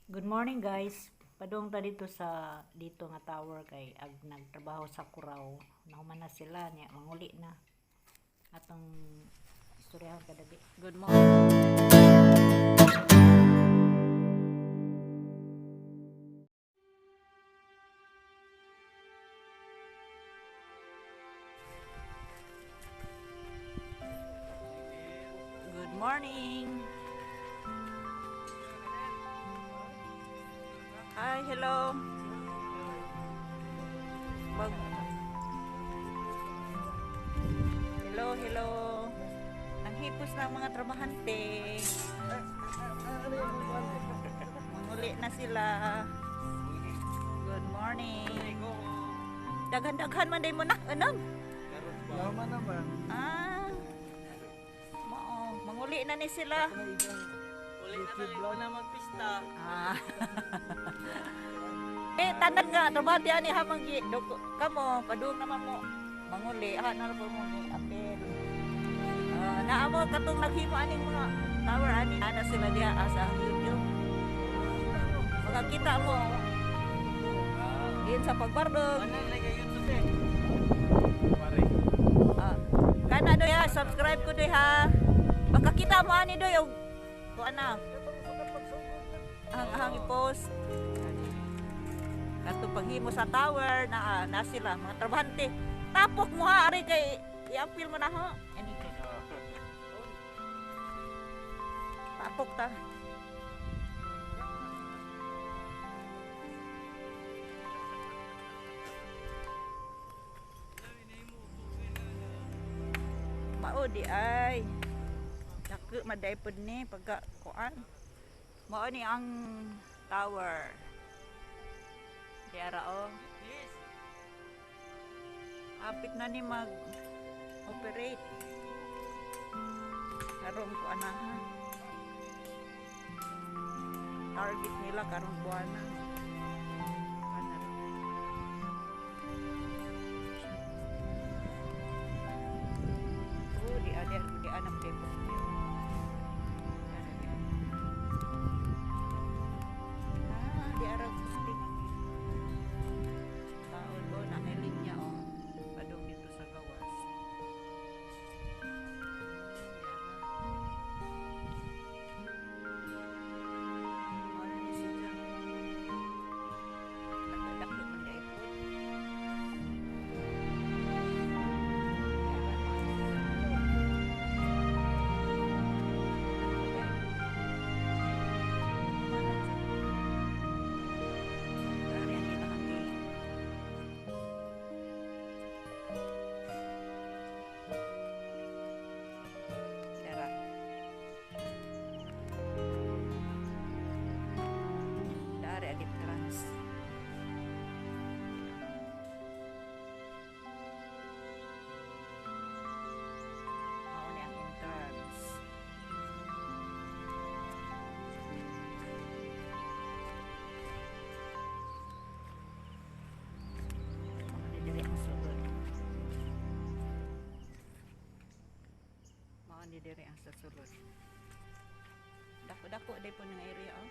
Good morning, guys. Padung ta dito sa dito nga tower kay ag nagtrabaho sa Kuraw. Nahuman na sila niya, manguli na. Atong istoryahan kadabi. Good morning. Good morning. Hi, hello. Mag Hello, hello. Ang hipos ng mga trabahante. Manguli na sila. Good morning. Daghan-daghan man day mo na, anom. Lama naman. Ah. Mao, manguli na ni sila. Uli na na na magpista. Ah. Eh, tanan nga, trabahante ani ha manggi. Doko, kamo, padung naman mo. Manguli, ha, na po mo ni apel. Ah, naa mo katong naghimo aning mga tower ani ana sila diha sa YouTube. Makakita mo din sa pagbardog. Ano lagi YouTube eh? Pare. Ah, kana doy ha, subscribe ko doy ha. Makakita mo ani doy og kuan na. Ang i-post. Kato paghimo sa tower na na sila mga trabahante. Tapok mo ha ari kay i-appeal mo na ho. Ani kay. Tapok ta. Mao di ay. Dako maday pod ni pagka kuan. Mao ni ang tower. Di ara oh. Apit na ni mag operate. Karon kuan na ha. Target nila karon buwan na. Kuan na rin. Oh, di ada di anak depot. Ah, di arang posting. Taon ko na may linya oh. Padung dito sa gawas. Ano ni siya? Dako-dako man di po. Dari ang entrance. Mao ni ang entrance. Mao ni diri ang sulod. Mao ni diri ang sa sulod. Dako-dako day po ng area oh.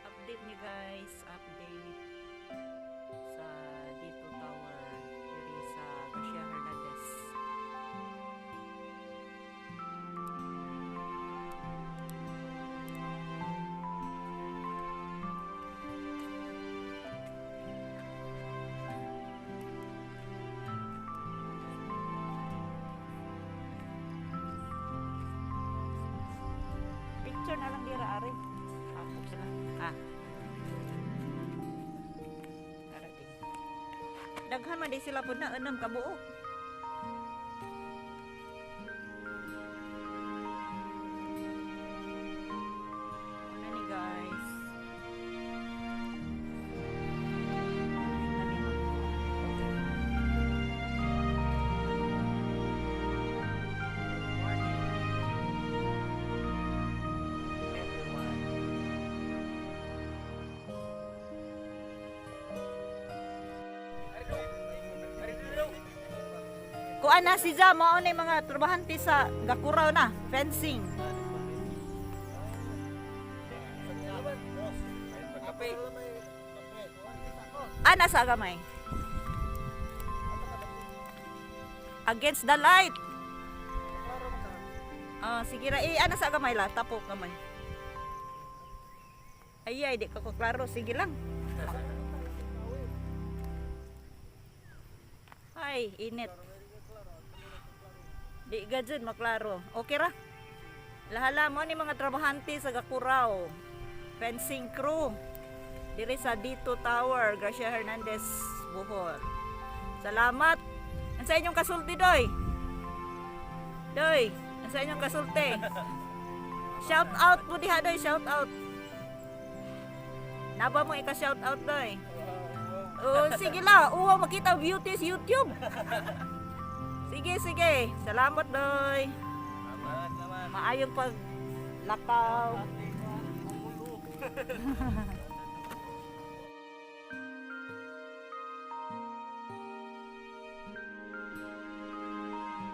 Update ni guys, update sa dito tower diri sa Garcia Hernandez. Picture na lang dira ari. Ako sila. Ah. Ara din. Daghan man di sila pud na enam ka buok. Ano ni guys? Ano ni Morning, everyone. Kuan na si Ja, mao na yung mga trabahante sa Gakuraw na, fencing. Kape. Ah, nasa gamay. Against the light. Ah, sige ra. Eh, ana sa gamay la. Tapok gamay. Ay, ay, di ka ko klaro. Sige lang. Ay, init. Di ka dyan, maklaro. Okay ra. Lahala mo ni mga trabahante sa Gakuraw. Fencing crew. Diri sa Dito Tower, Gracia Hernandez, Bohol. Salamat. Ang sa inyong kasulti, Doy. Doy, ang sa inyong kasulti. Shout out po diha, Doy. Shout out. Naba mo ika-shout out, Doy. Oh, sige la. Uwa makita beauty sa YouTube. Sige, sige. Salamat, Doy. Salamat naman. Maayong paglakaw.